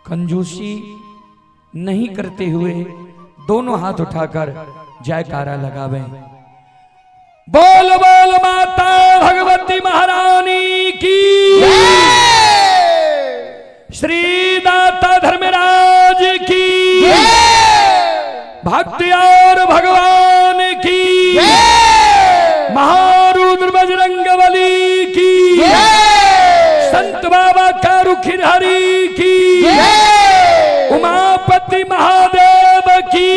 कंजूसी नहीं करते हुए दोनों हाथ उठाकर जयकारा लगावें। बोल बोल माता भगवती महारानी की, श्री दाता धर्मराज की, भक्ति और भगवान की, महारुद्र बजरंग बली की, संत बाबा कारुखिर हरि की, उमापति महादेव की।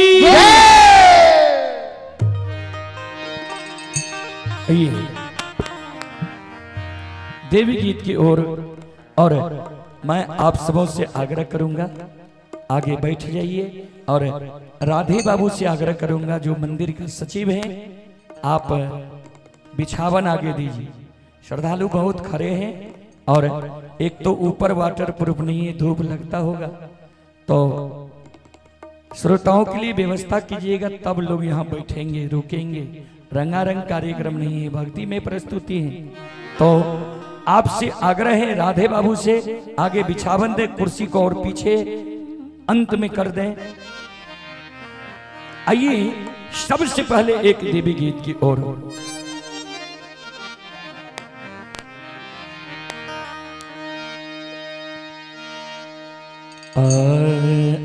आइए देवी गीत की ओर, और मैं आप सबों से आग्रह करूंगा आगे बैठ जाइए, और राधे बाबू से आग्रह करूंगा जो मंदिर के सचिव हैं, आप बिछावन आगे दीजिए। श्रद्धालु बहुत खड़े हैं और एक तो ऊपर वाटर प्रूफ नहीं है, धूप लगता होगा, तो श्रोताओं के लिए व्यवस्था कीजिएगा, तब लोग यहाँ बैठेंगे, रुकेंगे। रंगारंग कार्यक्रम नहीं है, भक्ति में प्रस्तुति है। तो आपसे आग्रह है राधे बाबू से आगे बिछावन दे, कुर्सी को और पीछे अंत में कर दें। आइए सबसे पहले एक देवी गीत की ओर।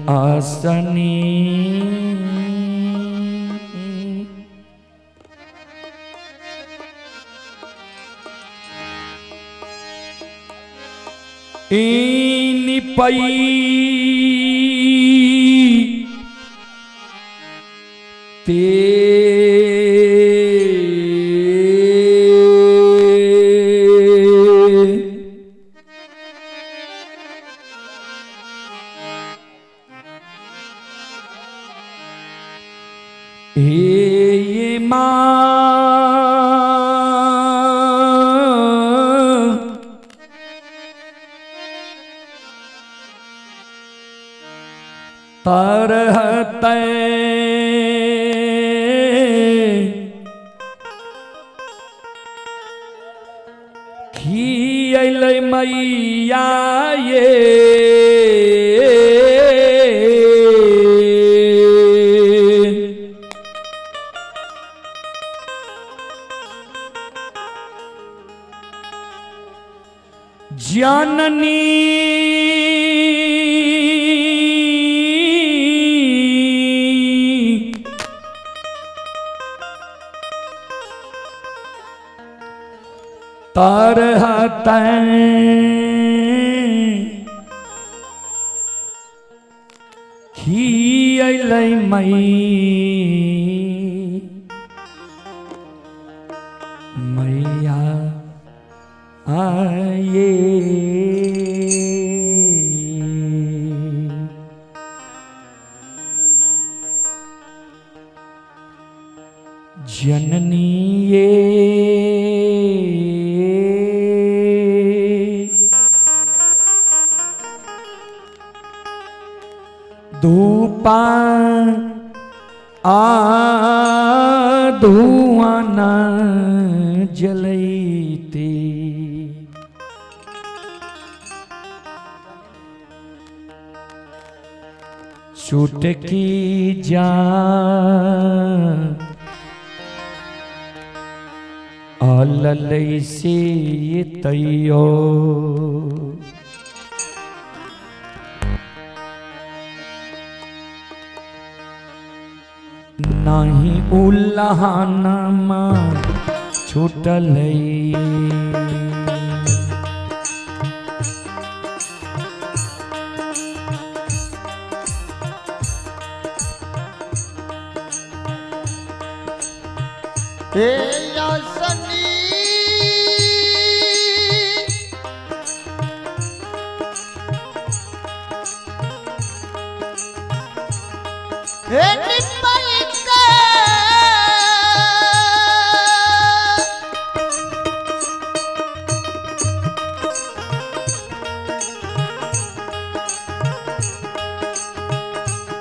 आसनी निपई ते हे मां तरहते खियल मैया ये जननी तरहते खियल मैया आये। जननी ये धूपा आ धुआं न जलैते चुटकी जा अललई से ये तैयो नाही उल्हाना छूटलई। हे आसनी हे निपई के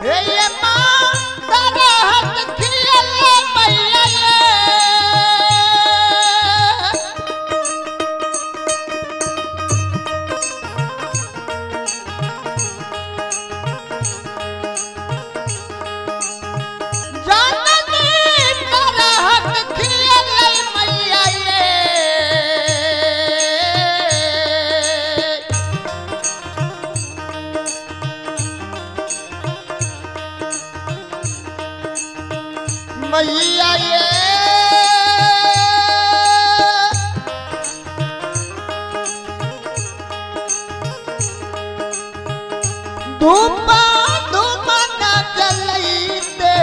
हे ये मां तरहत खियल मैया ये। मैया ये धूपा धूमा न जलैते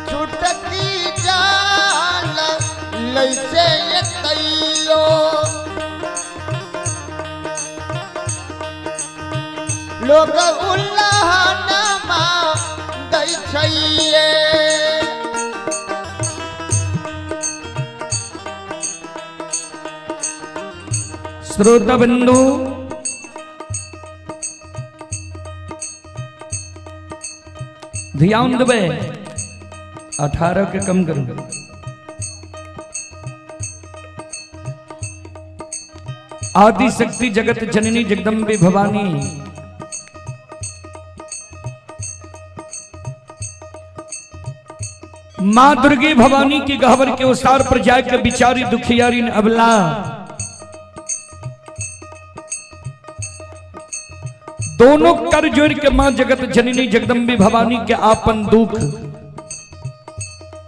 छुटकी जाल लैसे तैयो लोग उल्लाहनमा दै छैये। श्रोता बंधु, ध्यान देवे, 18 के कम करू। आदि शक्ति जगत जननी जगदम्बे भवानी, मां दुर्गे भवानी की गहवर के उसार पर जाकर बिचारी दुखियारी ने अबला दोनों कर जोड़ के मां जगत जननी जगदम्बे भवानी के आपन दुख,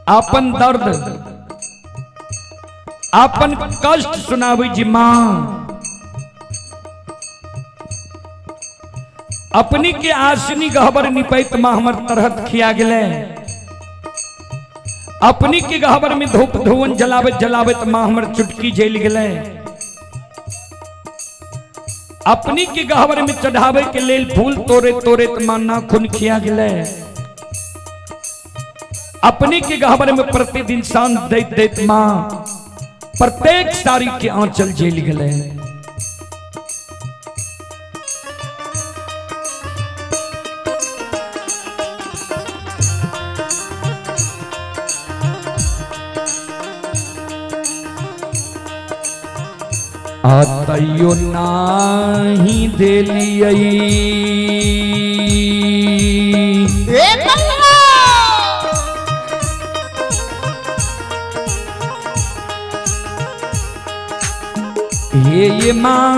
आपन दर्द, आपन कष्ट सुनावे जी। मां अपनी के आसनी गहबर निपैत मां हमर तरहत खिया गेले। अपनी के गहबर में धूप धुवन जलावत जलावत मां हमर चुटकी जल गेले। अपनी के गहबर में चढ़ावे के लेल फूल तोड़े तोड़े मां नाखून खिया गेले। अपनी के गहबर में प्रतिदिन सांझ दैत दैत मां प्रत्येक साड़ी के आंचल जल गेले। आतयो नाही देलियै हे मैया हे ये माँ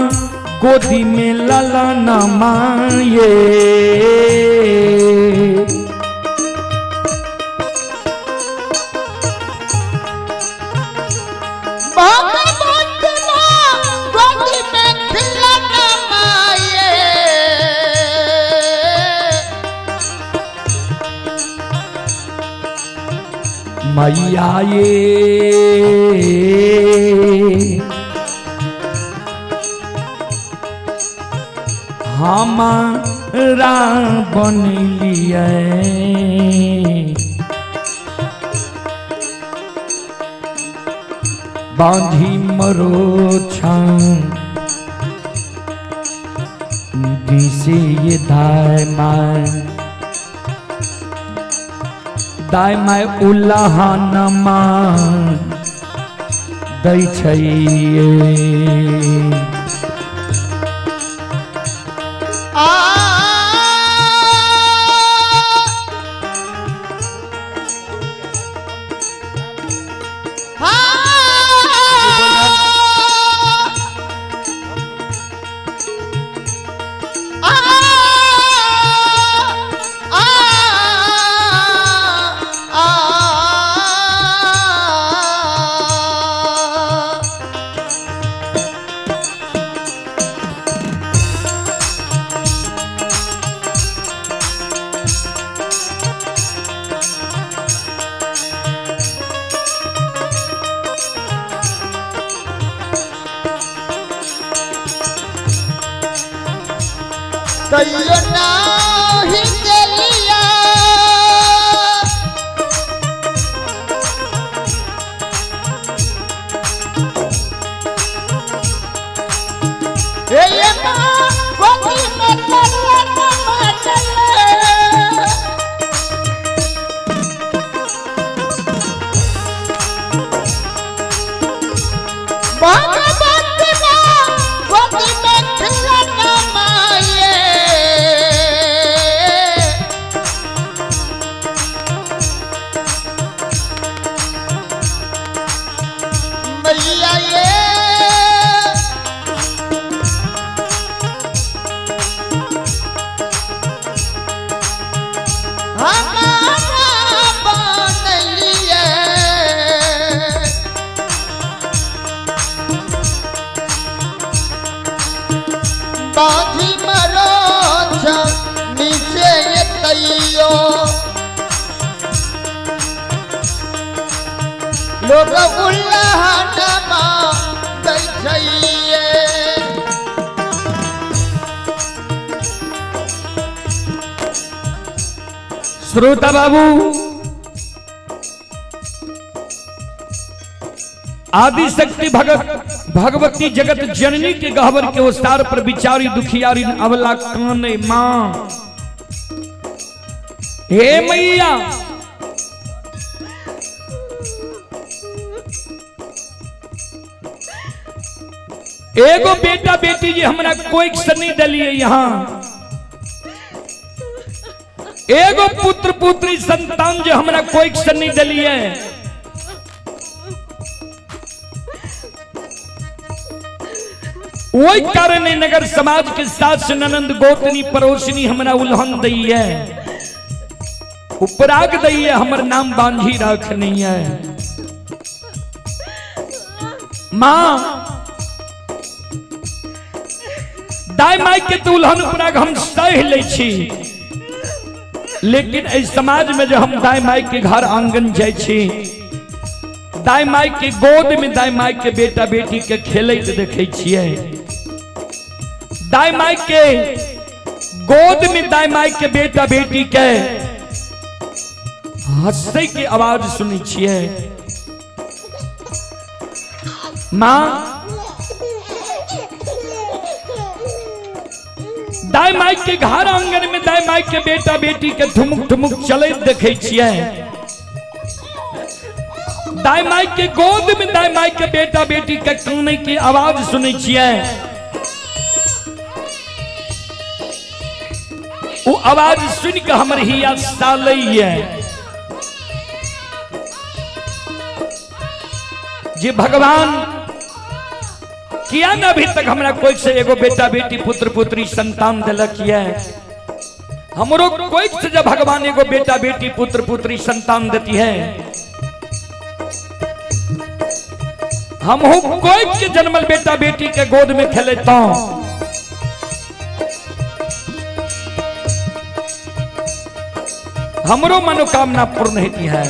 गोदी में लाला ना माये। भगवत माँ गोदी में खिलना माये। मैया ये हमारा बन लिये, बांधी मरो दिसे ये दाय my, दाय my उल्लाहन मान दै छैये। आ तैयो नाही देलिया हे ये माँ गोदी में ललना माचले। भगवत माँ गोदी में खिलना माये। मैया ये लोग उल्लहनमा दै छै ये। श्रोता बाबू, आदिशक्ति भगत भगवती जगत जननी के गहवर के ओसार पर बिचारी दुखियारी अवला काने मां, हे मैया, एगो बेटा बेटी जी हमरा कोई से नहीं दिलिए यहाँ, एगो पुत्र पुत्री संतान जो हमरा कोई से नहीं दिलिए, वही कारण नगर समाज के सास ननंद गोतनी पड़ोसनी हमरा उल्हन दैये, उपराग दैये, हमर नाम बांझी रखनी है। मां दाई माई के तो उल्हन उपराग हम सह लै छी, लेकिन एहि समाज में जो हम दाई माई के घर आंगन जाइ छी, दाई माई के गोद में दाई माई के बेटा बेटी के खेलैत देखै छियै, दाई माई के गोद में दाई माई के बेटा बेटी के हंसै के आवाज सुनै छियै। मां दाई माई के घर आंगन में दाई माई के बेटा बेटी के ठुमुक ठुमुक चलैत देखै छियै, दाई माई के गोद में दाई माई के बेटा बेटी के कानै के आवाज सुनै छियै, ओ आवाज सुन के हमर हिया सालैये जे भगवान किया न अभी तक हमरा कोई से एगो बेटा बेटी पुत्र पुत्री संतान दिलक ये, हमरो कोई से जब भगवान एगो बेटा बेटी पुत्र पुत्री संतान देती है, हम कोई के जन्मल बेटा बेटी के गोद में खेलेता हूं। हमरो मनोकामना पूर्ण होती है।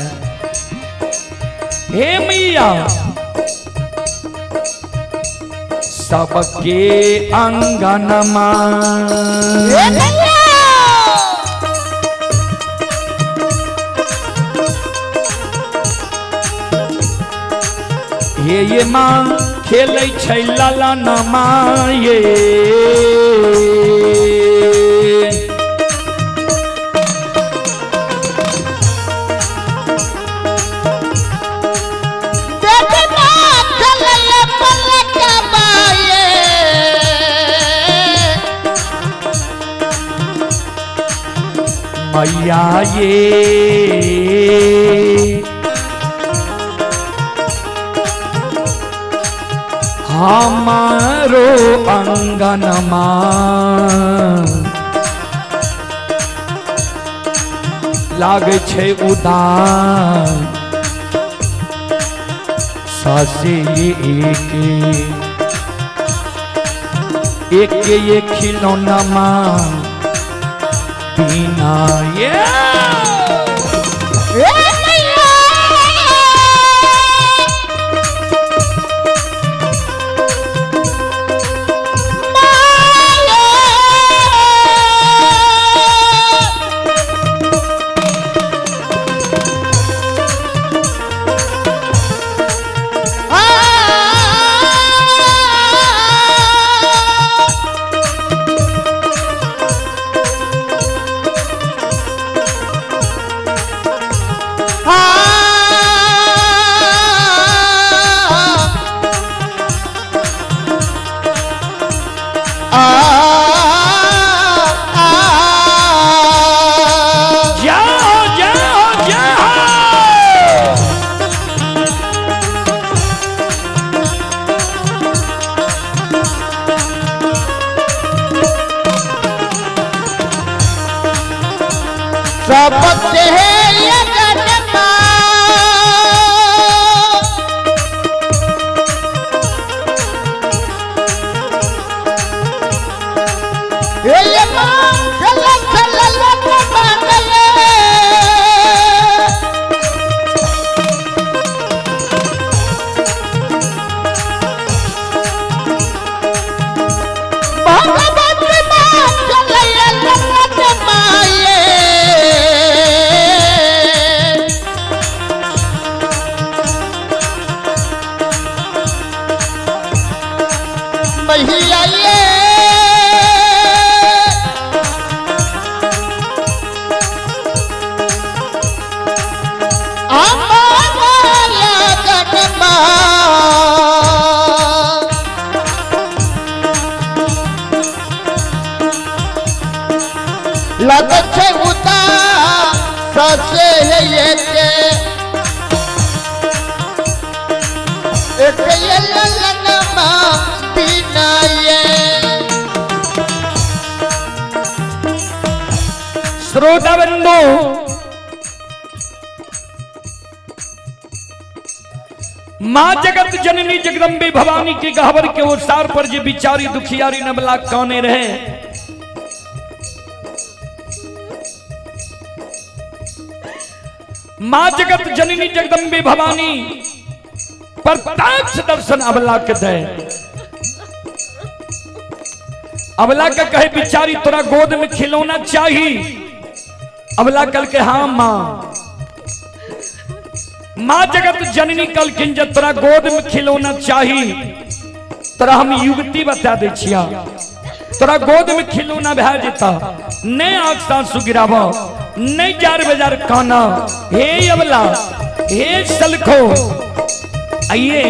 हे मैया सबके अंगनमा हे मैया हे ये माँ खेलै छै लाला नमा ये, देख माँ खेलैया पलकवा ये। मैया ये हमारो अंगनमा लागै छै उदास सासे एके एके ये खिलौना माँ बिना ये। हे मैया माया। भैया ये। लगनमा लग छै उता ससे हे के एक ये ललनमा बिना ये। श्रोता बंधु, माँ जगत जननी जगदम्बे भवानी के गहवर के ओसार पर जे बिचारी दुखियारी नबला काने रहे, माँ जगत जननी जगदम्बे भवानी प्रत्यक्ष दर्शन अबला के दे। अबला के कहे बिचारी तोरा गोद में खिलौना चाहिए। अबला कल के हाँ माँ। माँ जगत जननी कल जे तोरा गोद में खिलौना चाहिए, तोरा हम युवती बता दे छिया, तोरा गोद में खिलौना भै जेता, नहीं आंख सासू गिराब, नहीं जार बाजार काना। हे अबला, हे सलखो, आइए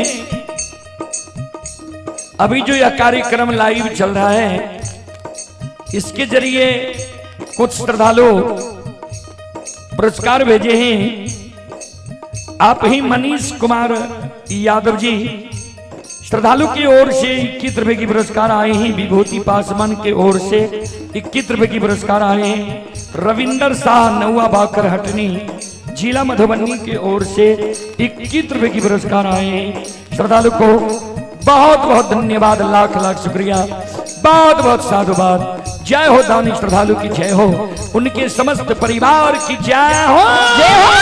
अभी जो यह कार्यक्रम लाइव चल रहा है, इसके जरिए कुछ श्रद्धालु पुरस्कार भेजे हैं। आप ही मनीष कुमार यादव जी श्रद्धालु की ओर से 21 रुपए की पुरस्कार आए हैं। विभूति पासवान के ओर से 21 रुपए की पुरस्कार आए हैं। रविंदर शाह नौवा बाकर हटनी जिला मधुबनी के ओर से 21 रुपए की पुरस्कार आए हैं। श्रद्धालु को बहुत बहुत धन्यवाद, लाख लाख शुक्रिया, बहुत बहुत साधुवाद। जय हो दानी श्रद्धालु की जय हो, उनके समस्त परिवार की जय हो, जय हो।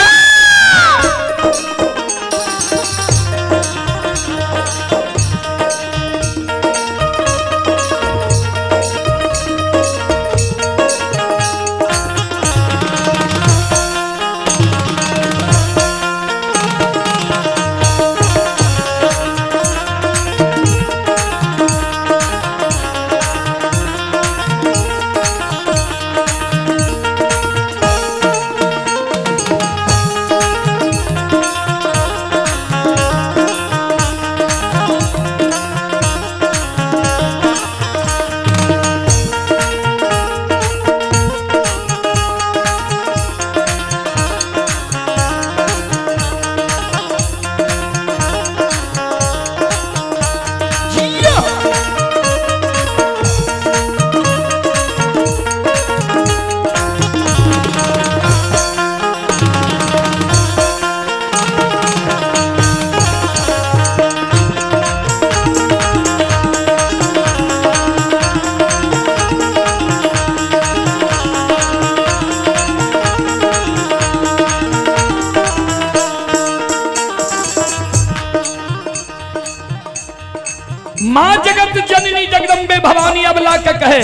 मां जगत जननी जगदम्बे भवानी अबला के कहे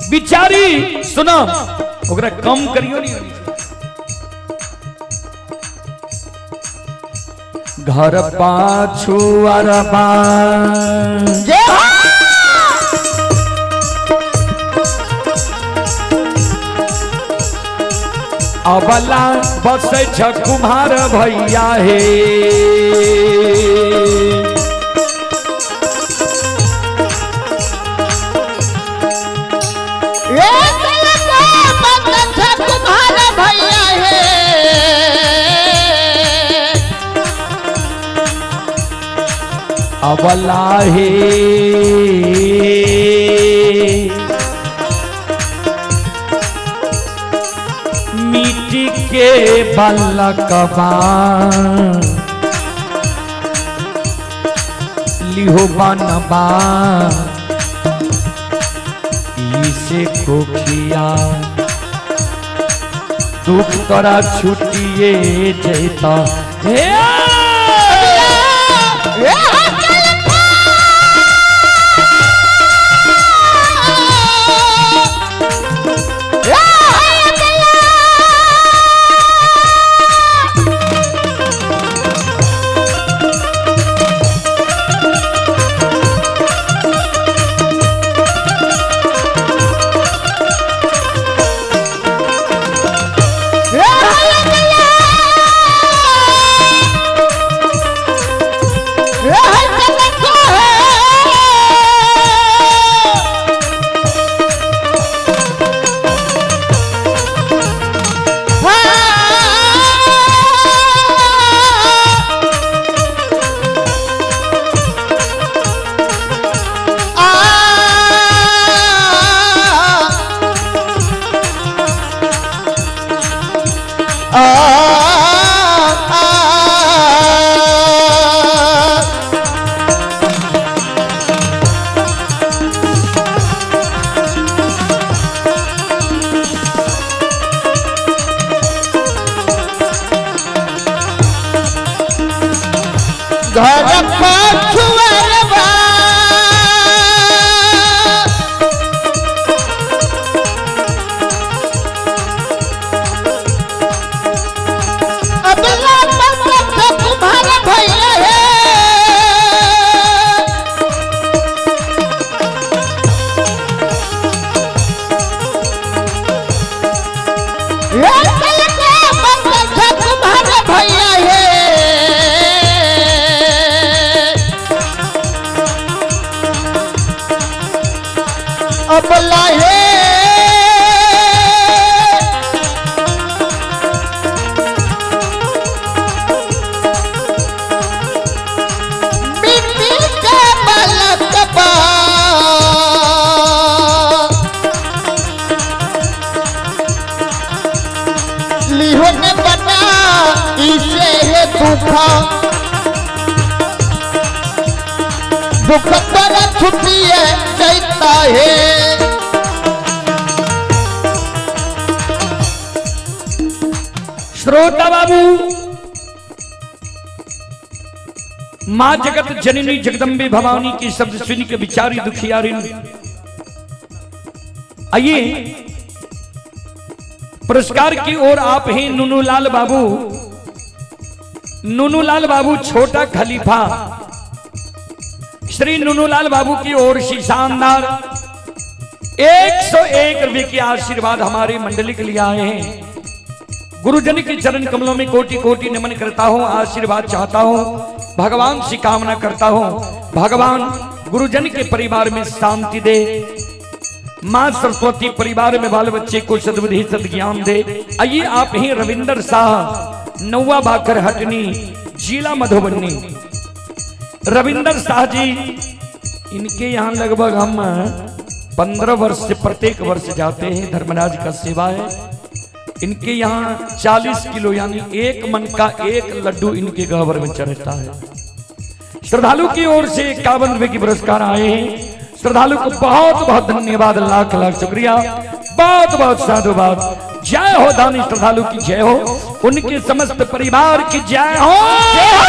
बिचारी सुनो, ओकरा कम करियो नहीं। घर पाछू अरबा जय हो। अबला बस छ कुम्हार भैया हे। ए सलको बस छ कुम्हार भैया हे। अबला हे मिट्टी के बलकबा लिहो बनबा इसे कोखिया दुख तोरा छुटिए जैता। हे ए सलको ए अबला घर पछुअरवा। अबला बंधन से तुम्हारे भैया है। ये कल के बंधन से तुम्हारे भैया है। अबला है मिट्टी के बालकबा। लिहोन बना इसे है दुखा, दुख पर छुट्टी जाता है। श्रोता बाबू, माँ जगत जननी जगदम्बे भवानी के शब्द सुन के बिचारी दुखियारी। आइए पुरस्कार की ओर आप हैं नुनूलाल बाबू। नुनूलाल बाबू छोटा खलीफा, श्री नुनूलाल बाबू की ओर से शानदार 101 रुपए के आशीर्वाद हमारी मंडली के लिए आए हैं। गुरुजन के चरण कमलों में कोटि कोटि नमन करता हूं, आशीर्वाद चाहता हूं, भगवान से कामना करता हूं, भगवान गुरुजन के परिवार में शांति दे, मां सरस्वती परिवार में बाल बच्चे को सद्बुद्धि सद्ज्ञान दे। आइए आप ही रविंदर शाह, नौवा बाकर हटनी, जिला मधुबनी। रविंदर शाह जी, इनके यहाँ लगभग हम 15 वर्ष से प्रत्येक वर्ष जाते हैं, धर्मराज का सेवा है। इनके यहाँ 40 किलो यानी 1 मन का 1 लड्डू इनके गहवर में चढ़ता है। श्रद्धालु की ओर से 51 रुपए की पुरस्कार आए हैं। श्रद्धालु को बहुत बहुत धन्यवाद, लाख लाख शुक्रिया, बहुत बहुत साधुवाद। जय हो दानी श्रद्धालु की जय हो, उनके समस्त परिवार की जय हो। जय हो।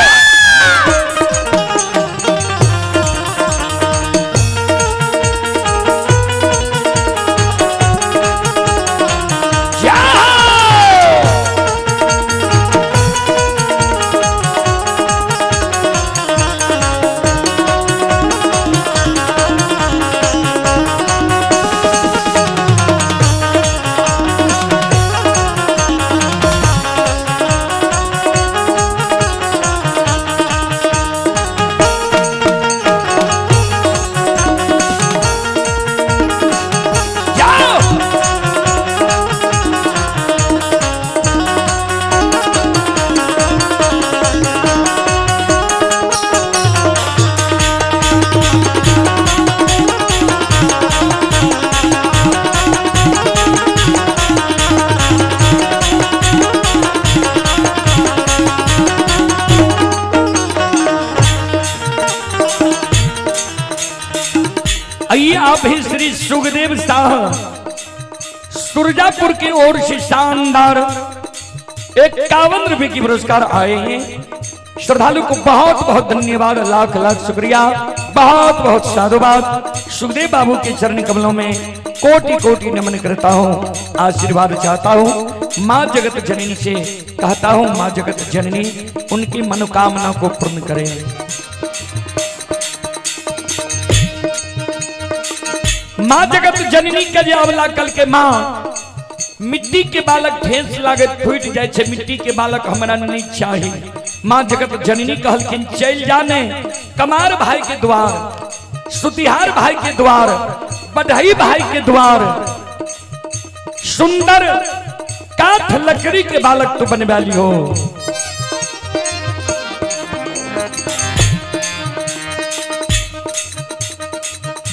जाओ। आइए आप ही श्री सुखदेव शाह सुरजापुर की ओर से शानदार 51 रुपए की पुरस्कार आए हैं। श्रद्धालु को बहुत बहुत धन्यवाद, लाख लाख शुक्रिया, बहुत बहुत साधुवाद। सुखदेव बाबू के चरण कमलों में कोटि कोटि नमन करता हूँ, आशीर्वाद चाहता हूँ। माँ जगत जननी से कहता हूँ, माँ जगत जननी उनकी मनोकामना को पूर्ण करें। माँ जगत जननी के जे अवला कल के माँ मिट्टी के बालक ठेस लागे फूट जाए छे, मिट्टी के बालक हमरा नहीं चाहिए। माँ जगत जननी कहलखिन चल जाने कमार भाई के द्वार, सुतिहार भाई के द्वार, बढ़ई भाई के द्वार, सुंदर काठ लकड़ी के बालक तो बनवा लियो।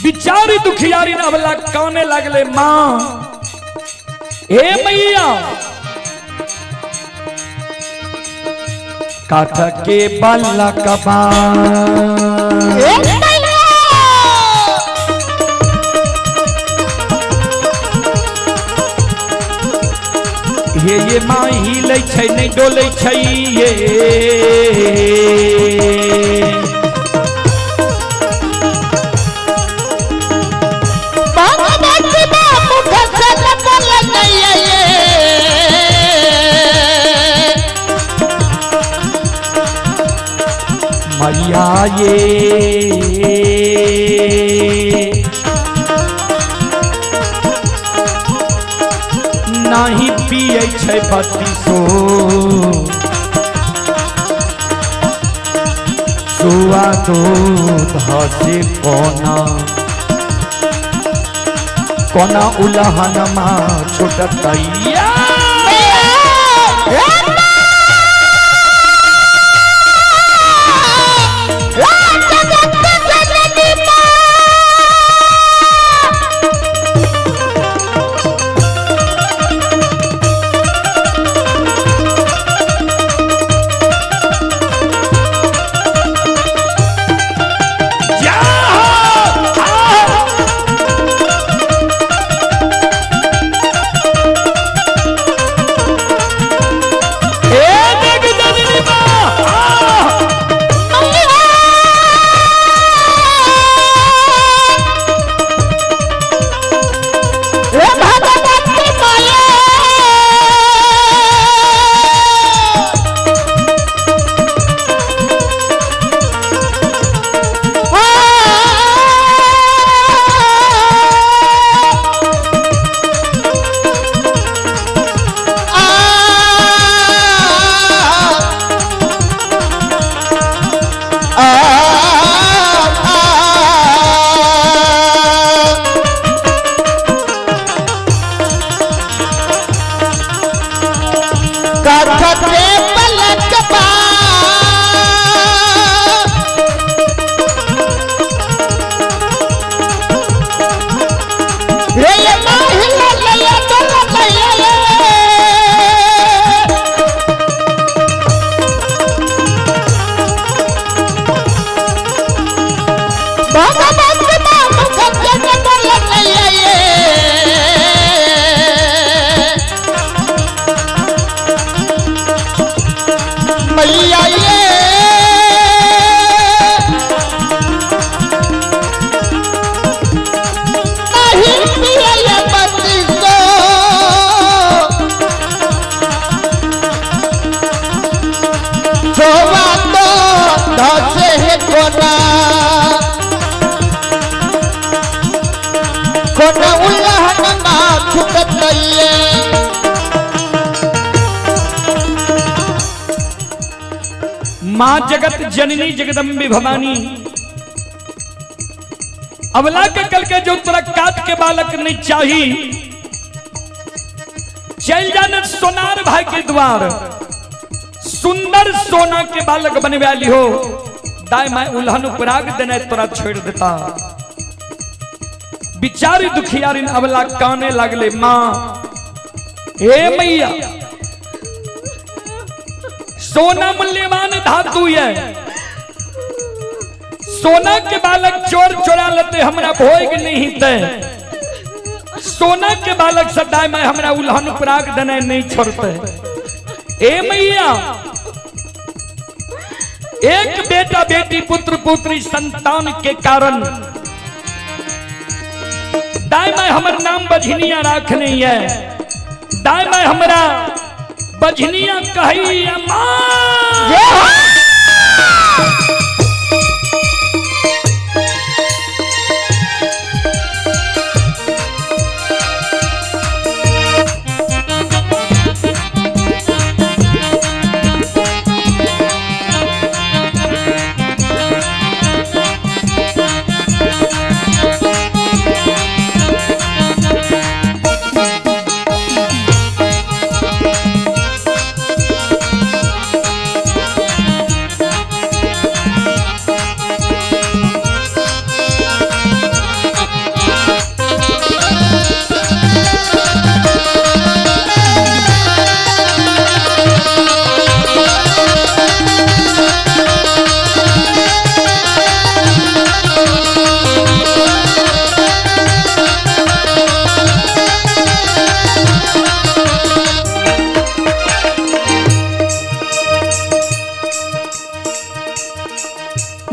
बिचारी दुखियारी अवला काने लगले, माँ हे मैया काठ के बालकबा हे मैया हे ये माँ हिलै छै नहि डोलै छै ये। भगवती बाबू फसल बोलैया ये। मैया ये नाही पियै छै बत्तीसो सुआ दूध से कोना कोना उलहनमा छुटतैया। जा हो, आ। ए जगदम्बी माँ, आ। भगवती माया कथे पलक बा रे महिला लया तो लया। भगवत बाबू सज्जन बोलैया ये। मैया ये नहीं पिया पति को सोवा तो धसे है कोना कोना उल्लहन मा छुटत ये। माँ जगत जननी जगदम्बी भवानी अवला के कल के जो तोरा काट के बालक नहीं चाही चल जान सोनार भाई के द्वार सुंदर सोना के बालक बनवा लिहो दाई माई उल्हन उपराग देने तोरा छोड़ देता। बिचारी दुखियारिन अवला काने लागले माँ हे मैया सोना मूल्यवान धातु है सोना के बालक चोर चोरा लेते हमरा भोग नहीं ते सोना के बालक सदाय में हमरा उल्हन उपराग देने नहीं छोड़ते। ए मैया एक बेटा बेटी पुत्र पुत्री संतान के कारण दाई में हमर नाम बझनिया राख नहीं है दाई में हमरा बझनिया कही माँ।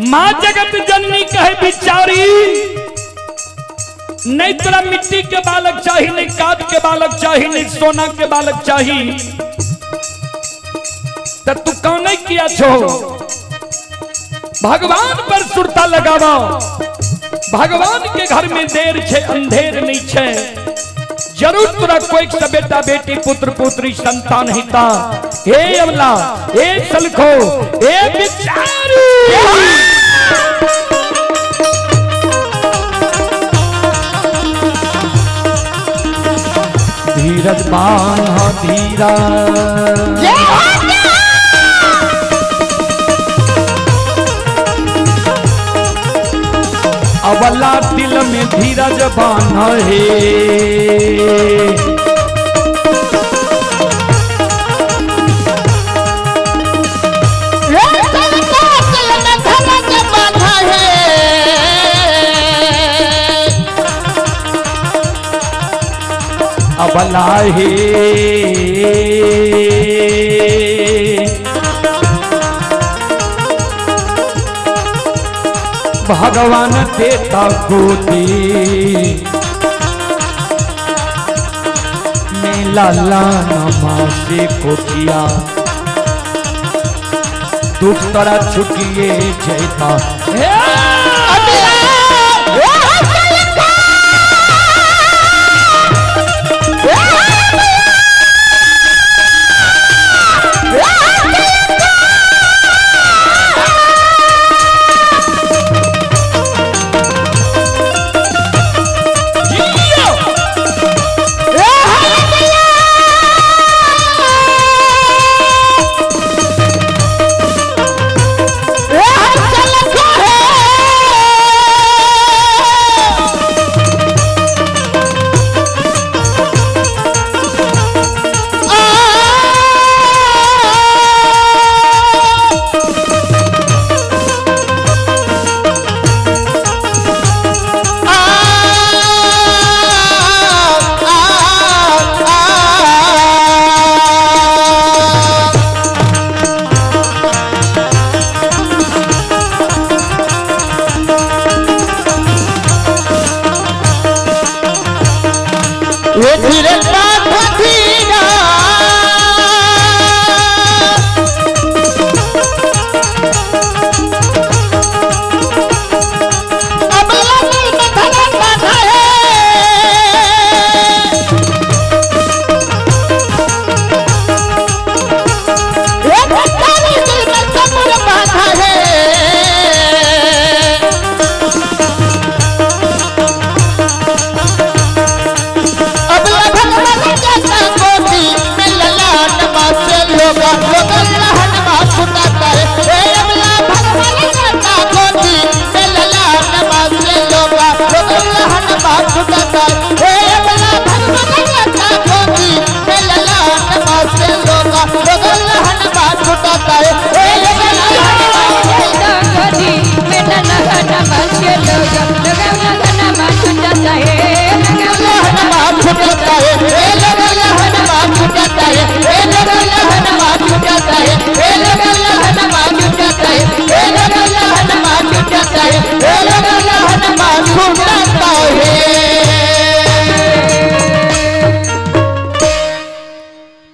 माँ जगत जननी कहे बिचारी, नहीं तोरा मिट्टी के बालक चाहिए, नहीं काद के बालक चाहिए, नहीं सोना के बालक चाहिए, तो तू कौन नहीं किया छो? भगवान पर सुरता लगावा। भगवान के घर में देर छे अंधेर नहीं छे। जरूर तोरा कोई सा बेटा बेटी पुत्र पुत्री संतान हिता। हे अवला, हे सलखो, हे बिचारी। धीरज बांध धीरा, अवला दिल में धीरज बांध हे। अबला हे भगवान देता गोदी मेला लाना से कोठिया, दुख तोरा छुटिए जैता।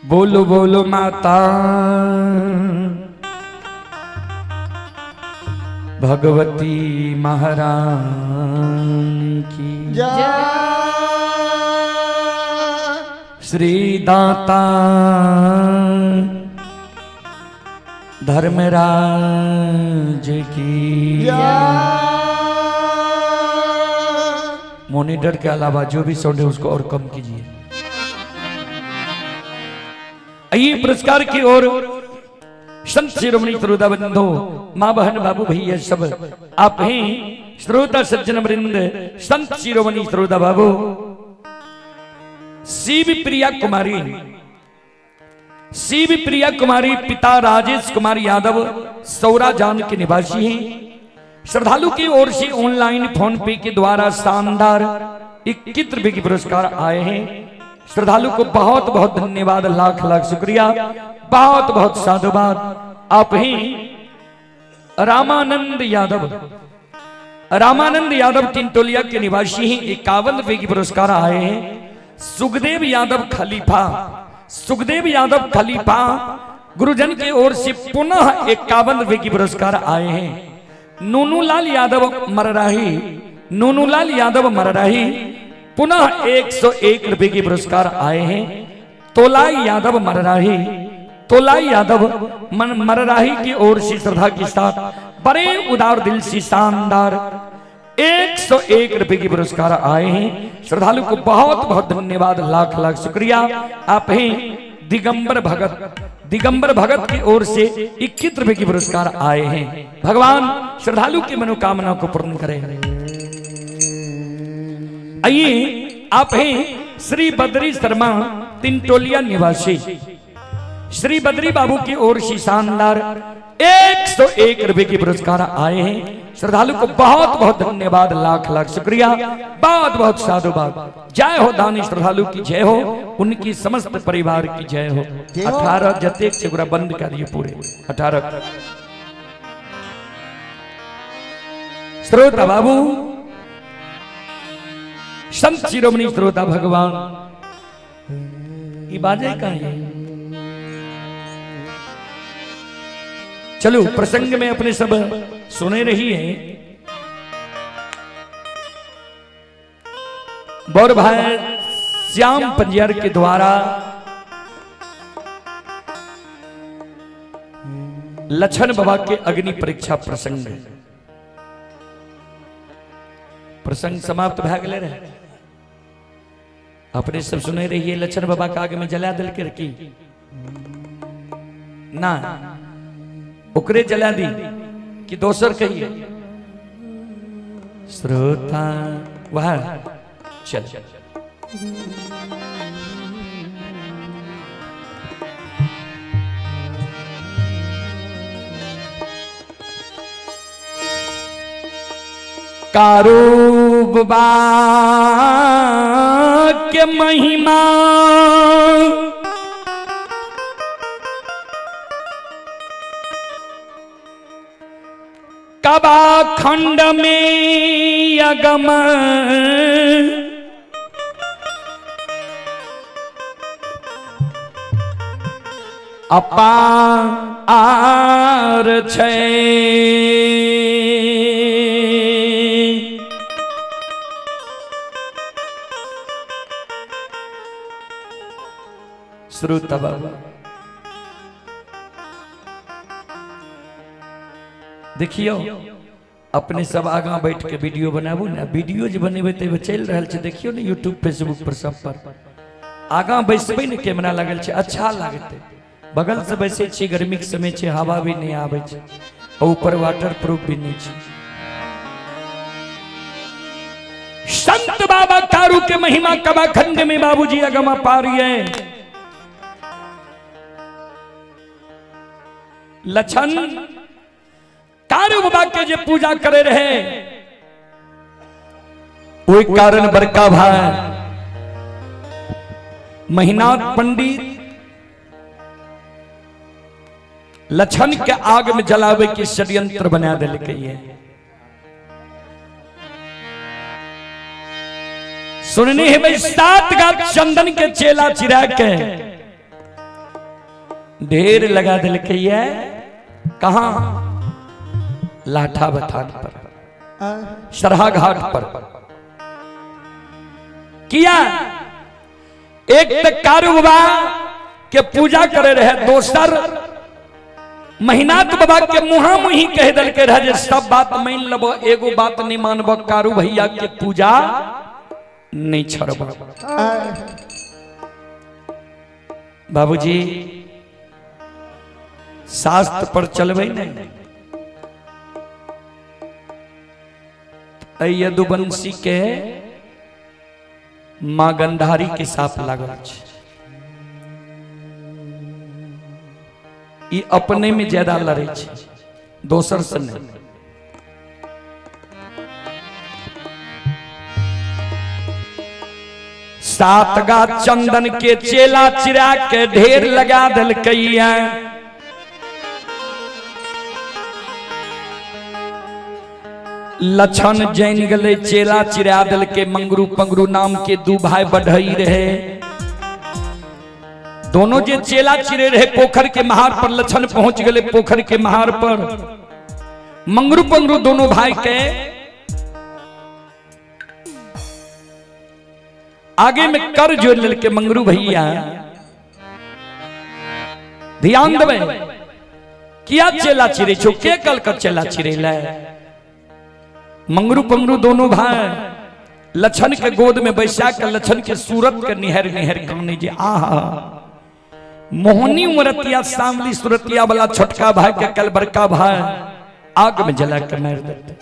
बोलो बोलो माता भगवती महारानी की जय। श्री दाता धर्मराज की जय। मॉनिटर के अलावा जो भी साउंड है उसको और कम कीजिए। आइए पुरस्कार की ओर संत शिरोमणि श्रोता बंधु, माँ बहन बाबू भैया सब आप ही श्रोता सज्जन वृंद, संत शिरोमणि श्रोता बाबू शिव प्रिया कुमारी, शिव प्रिया कुमारी पिता राजेश कुमार यादव सौरा जान के निवासी हैं। श्रद्धालु की ओर से ऑनलाइन फोन पे के द्वारा शानदार 21 रुपए के पुरस्कार आए हैं। श्रद्धालु को बहुत बहुत धन्यवाद, लाख लाख शुक्रिया, बहुत बहुत साधुवाद। आप ही रामानंद यादव, रामानंद यादव टिंटोलिया के निवासी हैं, 51 रुपए की पुरस्कार आए हैं। सुखदेव यादव खलीफा, सुखदेव यादव खलीफा गुरुजन की ओर से पुनः 51 रुपए की पुरस्कार आए हैं। नूनूलाल यादव मरराही, नूनूलाल यादव मरराही पुनः 101 रुपए की पुरस्कार आए हैं। तोलाई यादव मरराही, तोलाई यादव मन मरराही की ओर से श्रद्धा के साथ बड़े उदार दिल से शानदार 101 रुपए की पुरस्कार आए हैं। श्रद्धालु को बहुत बहुत धन्यवाद, लाख लाख शुक्रिया। आप हैं दिगंबर भगत, दिगंबर भगत की ओर से 21 रुपए की पुरस्कार आए हैं। भगवान श्रद्धालु की मनोकामना को पूर्ण करें। आइए आप हैं श्री बद्री शर्मा तिनटोलिया निवासी, श्री बद्री बाबू की ओर से शानदार 101 रुपए की पुरस्कार आए हैं। श्रद्धालु को बहुत बहुत धन्यवाद, लाख लाख शुक्रिया, बहुत बहुत साधुवाद। जय हो दानी श्रद्धालु की जय हो, उनकी समस्त परिवार की जय हो। 18 जतेक छै ओकरा बंद करिए पूरे 18। श्रोता बाबू, संत शिरोमणि श्रोता भगवान, ई बाजे कहाँ है? चलो प्रसंग में अपने सब सुने रही है। बौर भाई श्याम पंजियार के द्वारा लछन बाबा के अग्नि परीक्षा प्रसंग, प्रसंग समाप्त भए गेलै रहे। अपने सब सुने रहिए लछन बाबा के आग में जला दिल के की ना, ओकरे जला दी कि दोसर कहिए श्रोता वह चल। कारू बाबा के महिमा कबा खंड में अगम अपार छै। श्रोता बाबा देखियो, अपने सब आगा बैठ के वीडियो बनाबू ने, वीडियो जे बनेबै तऽ चलि रहल छै, देखियो ने यूट्यूब फेसबुक पर सब पर। आगा बैसबै ने, कैमरा लागल छै, अच्छा लागतै। बगल से बैसै छी, गर्मी के समय छै, हवा भी नहि आबै छै, ऊपर वाटर प्रूफ भी नहि छै। संत बाबा कारू के महिमा कबा खंड में बाबूजी अगमा पारिये। लछन कारू बाबा के जे पूजा करे रहे, ओहि कारण बड़का भाई महिनाथ पंडित लछन के आग में जलावे के षड्यंत्र बना दिलकै है। सुनने है भाई, 7 गाछ चंदन के चेला चिरा के ढेर लगा दिलकै है। कहां? लाठा बथान पर, सरहा घाट पर किया। एक तो कारू बाबा के पूजा करे रहे, दोसर महिनाथ बाबा के मुहा मुही कह दिल के रहे जे सब बात मान लब, एगो बात नहीं मानब, कारू भैया के पूजा नहीं छोड़ब। बाबूजी शास्त्र पर चलबै नहीं, यदुवंशी के मां गंधारी के साप लागल छै। ई अपने में ज्यादा लड़े छै, दोसर से नहीं। 7 गाछ चंदन के चेला चिरा के ढेर लगा दिलकैया। लक्षण जैन गले चेला चिरा दल के मंगरू पंगरू नाम के दू भाई बढ़ई रहे। दोनों जे चेला चिरे रहे पोखर के महार पर लक्षण पहुंच गए पोखर के महार पर। मंगरू पंगरू दोनों भाई के आगे में कर जोड़ के मंगरू भैया ध्यान देवे किया चेला चिरे छो के कल कर चेला चिरे ले। मंगरू पंगरू दोनों भाई लक्षण के गोद में बैसा के लक्षण के सूरत के निहर निहर काने जे आहा मोहनी उमरतिया सांवली सूरतिया वाला छोटका भाई के कल बड़का भाई आग में जला के मार देते।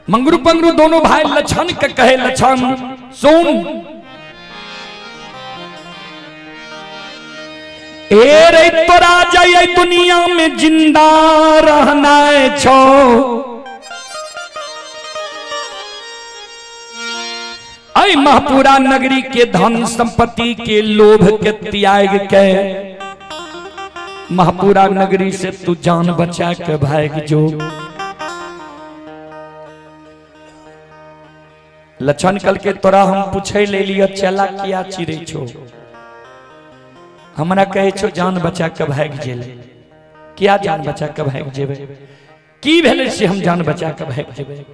मंगरू पंगरू दोनों भाई लक्षण के कहे लक्षण सुन ए रे तोरा जाए दुनिया में जिंदा रहना छो ऐ महपुरा नगरी के धन संपत्ति के लोभ के त्याग के महपुरा नगरी से तू जान बचा के भाग जो। लक्षण कल के तोरा हम पूछे ले लियो चला किया चिरे छो हमरा कहे छो जान बचा के भाग जेले क्या जान बचा के भाग जेबे की भेले से हम जान बचा के भाग जेबे।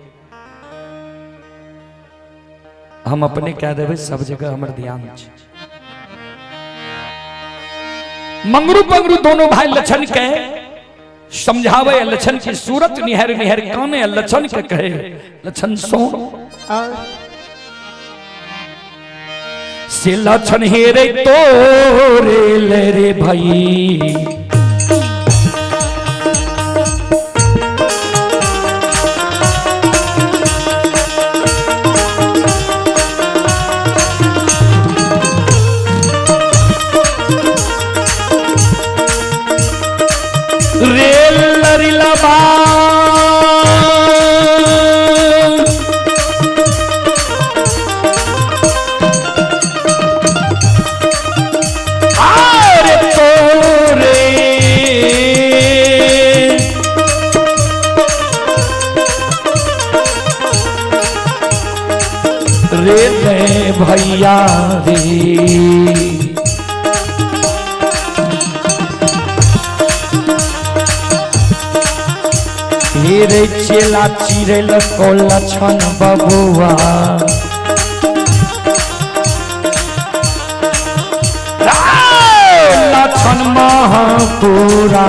हम अपने कह देवे सब जगह हमर ध्यान छे। मंगरू पंगरू दोनों भाई लक्षण के समझावे लक्षण की सूरत निहर निहर काने लक्षण के कहे लक्षण सो से लक्षण हेरे तोरे ले रे भाई रेल लरिलबा आरे तोरे रे ले भैया रे रे चेला चिरेल को लक्षण बबुआ लक्षण महापुरा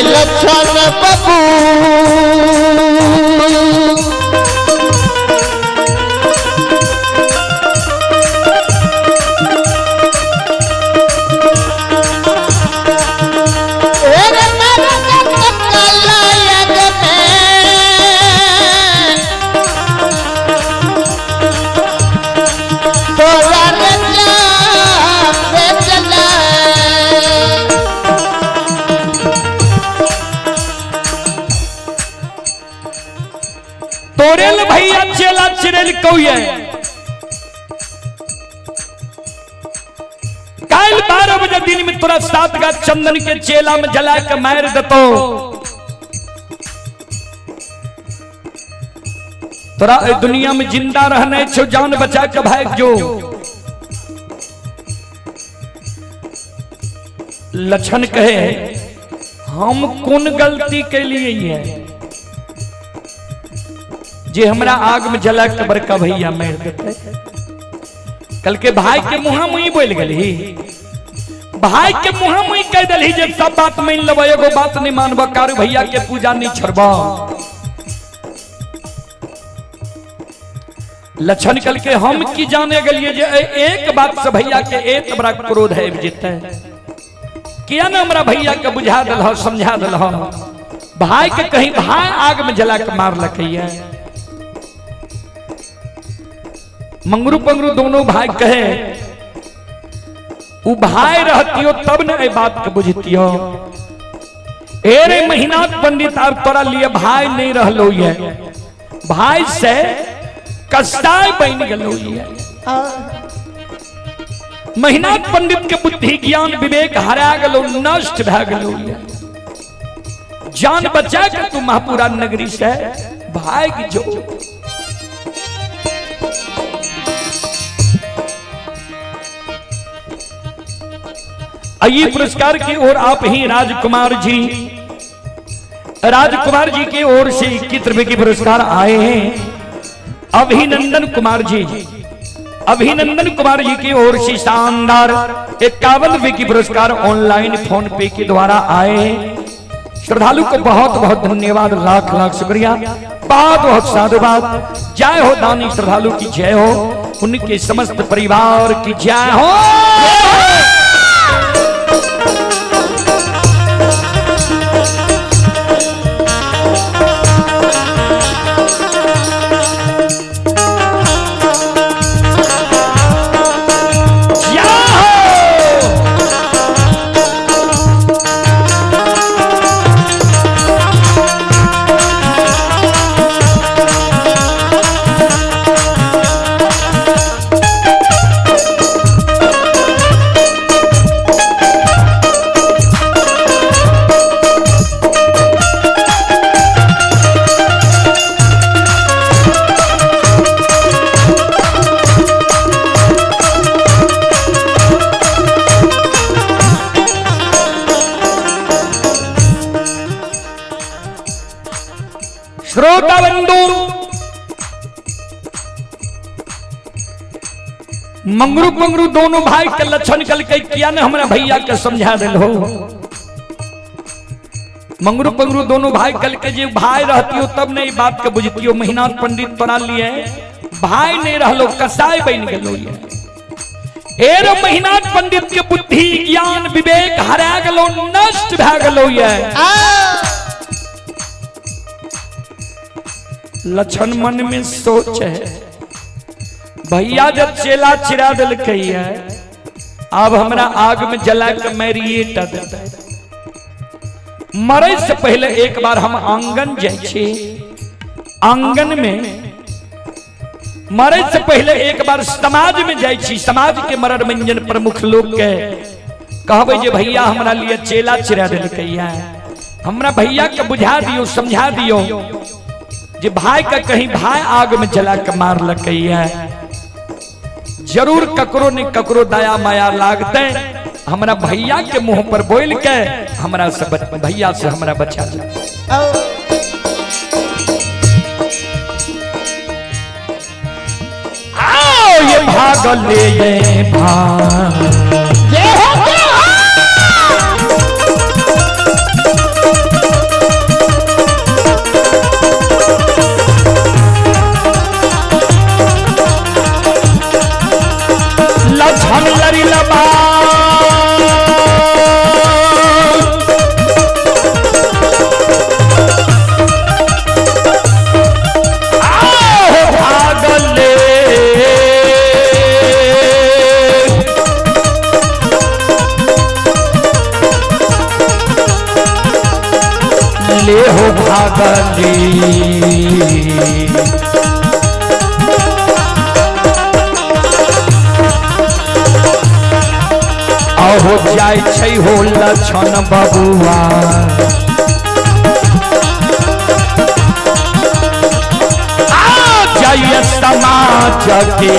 लक्षण बबू तोरेल भैया चेला चिरेल कौये काल 12 बजे दिन में तोरा 7 गाछ चंदन के चेला में जला के मार देतो। तोरा दुनिया में जिंदा रहने छो जान बचा के भाग जो। लक्षण कहे हम कौन गलती के लिए है जे हमरा आग में जला के बड़का भैया मार देते। कल के भाई के मुहा मुही बोल गली, भाई के मुहा मुही कह दलही जे सब बात मान लेब, एगो बात नहीं मानब, कारू भैया के पूजा नहीं छोड़ब। लक्षण कल के हम की जाने गलिए जे एक बात से भैया के एक बड़ा क्रोध है जेते, किया ना हमरा भैया के बुझा दिल समझा दिल, भाई के कहीं भाई आग में जला के मार लकैया। मंगरू पंगरू दोनों भाई कहे उ भाई रहतियो तब न ए बात के बुझतियो। एरे महीना पंडित अब तोरा लिए भाई नहीं रहलो ये, भाई से कसाई बन गलो ये। महीना पंडित के बुद्धि ज्ञान विवेक हरा गलो, नष्ट भा गलो ये। जान बचा के तू महापुरा नगरी से भाग जो। आइए पुरस्कार की ओर आप ही राजकुमार जी, राजकुमार जी की ओर से 21 रुपए के पुरस्कार आए हैं। अभिनंदन कुमार जी, अभिनंदन कुमार जी की ओर से शानदार 51 रुपए की पुरस्कार ऑनलाइन फोन पे के द्वारा आए हैं। श्रद्धालु को बहुत बहुत धन्यवाद, लाख लाख शुक्रिया, बहुत बहुत साधुवाद। जय हो दानी श्रद्धालु की जय हो, उनके समस्त परिवार की जय हो। श्रोता बंधु, मंगरू पंगरू दोनों भाई के लक्षण कल के किया ने हमरा भैया के समझा दिल हो। मंगरू पंगरू दोनों भाई कल के जे भाई रहती हो तब नहीं बात के बुझती हो। महीना पंडित तोरा लिए भाई नहीं रहलो, कसाई बन गलो ये। एर महीना पंडित के बुद्धि ज्ञान विवेक हरा गलो, नष्ट भा गलो ये। लक्षण मन में सोच है, भैया जब चेला चिरा दिल है, अब हमरा आग में जला के मरिए देते। मरे से पहले एक बार हम आंगन जाए छी, आंगन में मरे से पहले एक बार समाज में जाए छी, समाज के मरर मंजन प्रमुख लोग के कहबे जे भैया हमरा लिए चेला चिरा दिल है, हमरा भैया के बुझा दियो समझा दियो जे भाई का कहीं भाई आग में जला के मार लकैया। जरूर ककरो ने ककरो दया माया लागते, हमरा भैया के मुंह पर बोल के हमरा से भैया से हमरा बचा ले। आओ ये भागल ये भाग ये हो। लक्षण लरी लबा आओ भागले ले हो भागले। हो जाय छै हो लक्षण बबुआ, आ जाय समाज के।